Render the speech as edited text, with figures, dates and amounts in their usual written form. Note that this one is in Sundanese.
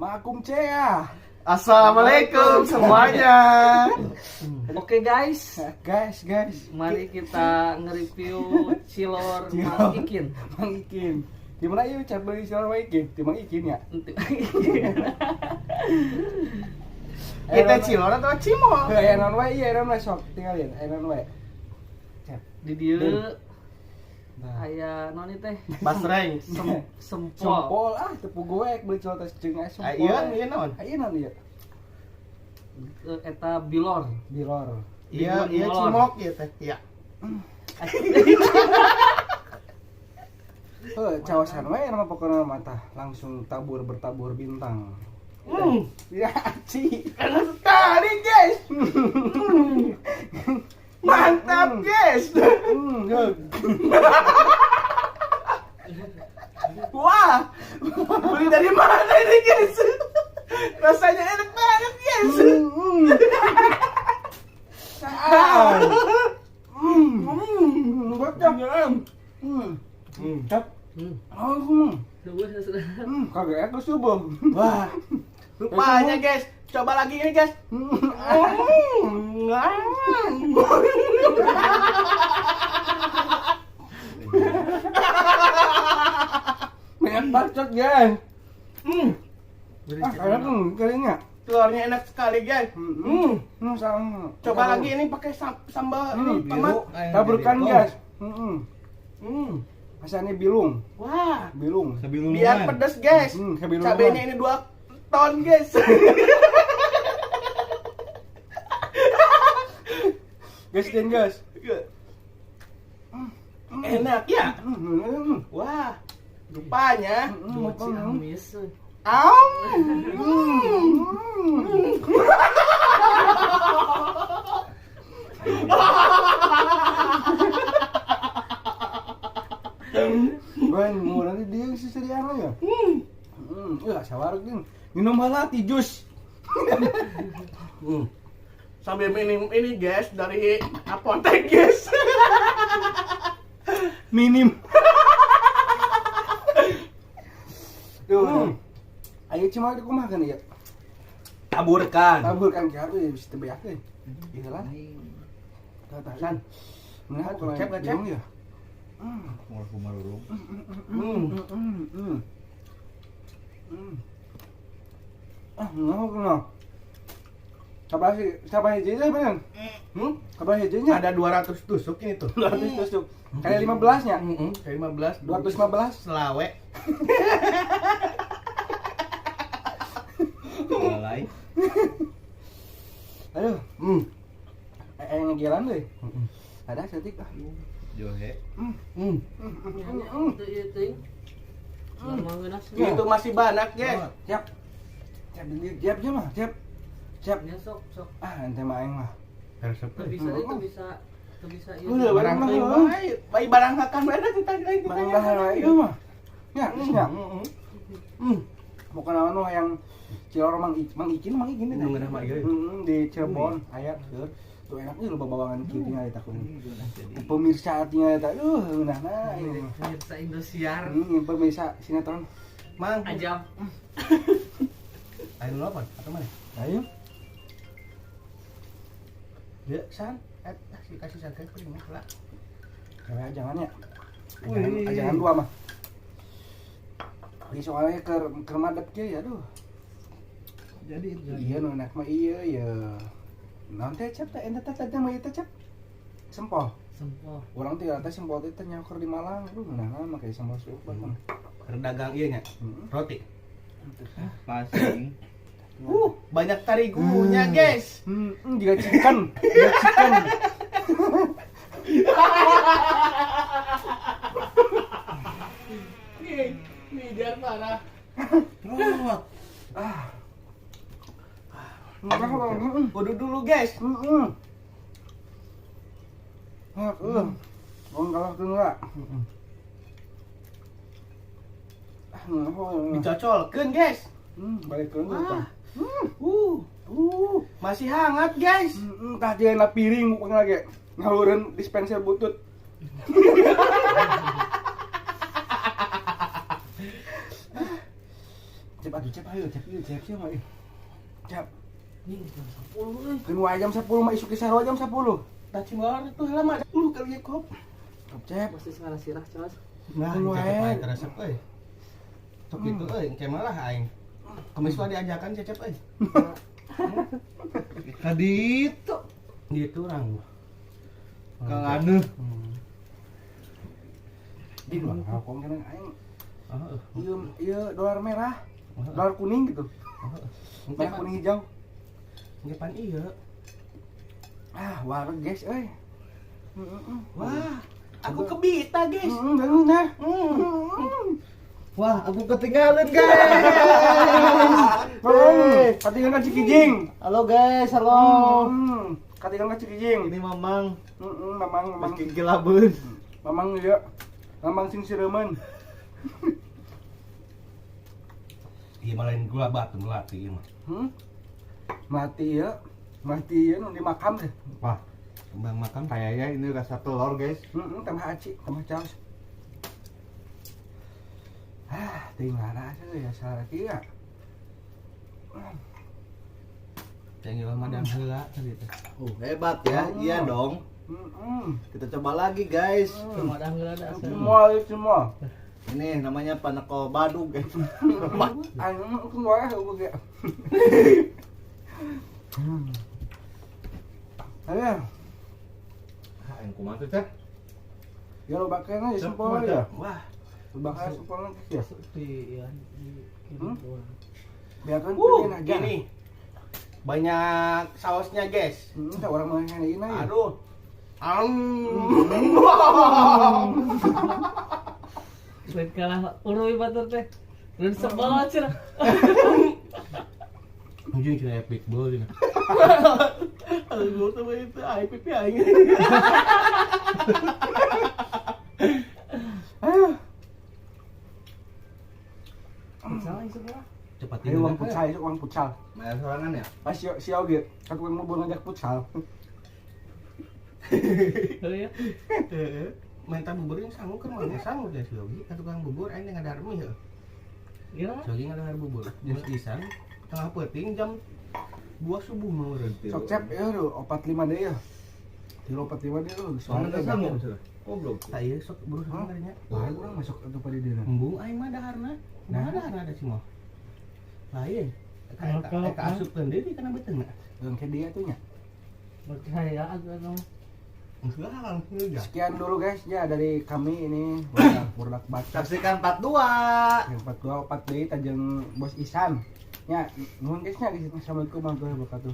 Makum Cea. Assalamualaikum semuanya. Oke guys, Guys, guys. Mari kita nge-review cilor Cilor. Mang Ikin. Mang Ikin. Gimana yuk cara beli cilor Mang Ikin? Di Mang Ikin ya? Kita cilor atau cimol? Aya naon wae ieu, aya naon wae sok tinggalin, aya naon wae. Cep. Di dieu Nah. aya naon ieu teh? Basreng. Sempol. Sempol ah, tepu gue beli cilor teh jeung aya sempol. Ah, iya, iya naon? Ah, iya naon ieu? Eta bilor. Bilor. Iya, Bihun iya molor. cimok ieu teh. Iya. Heuh, cawasan we nama pokokna mata langsung tabur bertabur bintang. Ya, aci. Enak sekali, guys. Mantap, guys. Heuh. Wah, beli dari mana ini, guys? Rasanya enak banget, guys. Ah. Bocah. Cap. Oh, Duh, sudah. Kagak aku subuh. Wah, rupanya, guys. Coba lagi ini, guys. Banyak bacot, guys. Ah, enak kalinya. Telurnya enak sekali, guys. Sama. Coba lagi ini pakai sambal ini tomat. Taburkan, guys. Rasanya bilung, Wah, bilung. biar pedas, guys. Kebilungan. Cabenya ini 2 ton, guys. Guys, dan guys. Enak ya? Wah, rupanya. Mochi amis. Aum. Ben, mau nanti dia sih serian ya. Ya, sawarek jeung minum heula ti jus. Sambil minum ini, guys, dari apotek, guys. Minim. Duh. Ayo cuma di kumaha kan ya? Taburkan. Taburkan ke harus ya bisa tebeak euy. Ieu lah. Tah san. Nah, kalau Cep, cep. bingung ya. Ah, enggak kenal. Kabar sih, siapa hiji sih bener? Kabar hijinya? Ada 200 tusuk ini tuh. 200 tusuk. Kali 15 nya. Kayak 15. 215. Selawe. Aduh, ngegelan deh. Ada setik ah. Johe. Itu ieu teuing. Lama ngeunah. Itu masih banyak, guys. Siap. Siap, siap siap mah, siap. Siap. Ya sok sok. Ah, ente mah aing mah. Teu bisa itu bisa teu bisa ieu. Udah, Barang mah, teuing heuh. bae, bae barang hakan bae teh tadi. Barang bahan wae ieu mah. Ya, geus nya. Bukan anu yang cilor Mang Mang Ikin, Mang Ikin Nu ngeunah mah ieu. Di Cirebon aya seueur. Tuh enaknya lu babawangan kieu tinggal eta kuning. Pemirsa tinggal eta aduh ngeunahna ieu mah. Pemirsa Indosiar. Pemirsa sinetron. Mang, Ajab. ayo lu apa? Atau mana? Ayo. Ya, san. Kasih kasih san kayak lah. Kayak jangan ya. Wih. Jangan dua mah. Ini soalnya ke madep kieu ya aduh. Jadi Iya nu enak mah iya ya. Naon teh cep teh ente teh teh mah ieu teh cep. Sempol. Sempol. Urang teh teh sempol teh nyakur di Malang. Aduh ngeunah mah make sempol suuk mah. Dagang ieu nya. Roti. Pasing. Banyak tarigunya, guys. Juga chicken, juga chicken. Nih, nih biar parah. Trot. Ah. Kudu dulu, guys. Ah, Wong kalah keun lah. Ah, Dicocolkeun, guys. Balikeun Wah. tah. Masih hangat, guys. Tah dia piring bukan lagi. Ngalureun dispenser butut. Cep atuh cep ayo cep ieu cep sia mah ih. Cep. Nih jam 10 euy. Keun wae jam 10 mah isuk ge sarua jam 10. Tah cimor itu lama 10 kali ya kop. Kop cep. Pasti segala sirah cos. Nah, Keun cecep wae. aing resep euy. Sok kitu euy, engke malah aing. Kemis mah diajakan cecep euy. Kaditu. Gitu urang. Kang Anu. Di luar ngarokok kana aing. Heeh. Ieu ieu dolar merah. Dolar kuning gitu. Merah kuning hijau. Engke pan ieu. Ah, wareg guys euy. Wah, aku kebita, guys. Heeh, nah. Wah, aku ketinggalan, guys. Hey, katingal ka Cikijing. Halo, guys. Halo. Katingal ka Cikijing. Ini Mamang. Heeh, mamang mamang. Meski gelabeun. Mamang ieu. Mamang sing sireumeun. Iya malah gula batu melati ieu mah. Mati ya. Mati ya nu di makam deh. Wah, Kembang makam. kayaknya ini rasa telur, guys. Heeh, tambah aci, tambah caos. Ah, teuing lara ya salah kieu. Yang madang heula tadi teh. Oh, hebat ya. Iya dong. Kita coba lagi, guys. Madang heula da asa. Semua semua. Ini namanya paneko badug, guys. Aing keluar aku ge. Ayo, Aing kumaha tuh, Cep? ya lo bakanya ya sempol ya. Wah, Lo bakanya sempol ya. Di ya di Hmm? Biarkan pengen aja. Ini banyak sausnya, guys. Tak orang mau yang ini ya. Aduh. Lain kalah uruy batur teh. Lain sebel cenah. Anjing cenah epic bol cenah. Aduh, tuh itu aing pipi aing. Ayo. Salah ieu sebelah. Cepat Ayo uang futsal, itu uang futsal. Main sorangan ya? Pas si si oge, satu yang mau ngajak futsal. Heuh ya. Minta bubur yang sanggup kan mana sanggup ya si Yogi ka tukang bubur aing ngadahar mie heuh. Gila. Si Yogi ngadahar bubur. Jam isan tengah peuting jam 2 subuh mau eureun. Sok cep ya lu 45 deh ya. Tilu 45 deh lu. Soalnya Soalnya sanggup sudah. Goblok. Tah ieu sok buru sama kadinya. Wah, urang masuk atuh pada dina. Embung aing mah daharna. Nah, daharna ada si mah. Lain. Eta asupkeun deui kana beuteungna. Geung ke dia tuh nya. Percaya atuh eta mah. Sekian dulu guys ya dari kami ini Burdak Baca. Saksikan part 2. Yang 42 4 deui tajeng Bos Isan. Ya, nuhun guys nya. Assalamualaikum warahmatullahi wabarakatuh.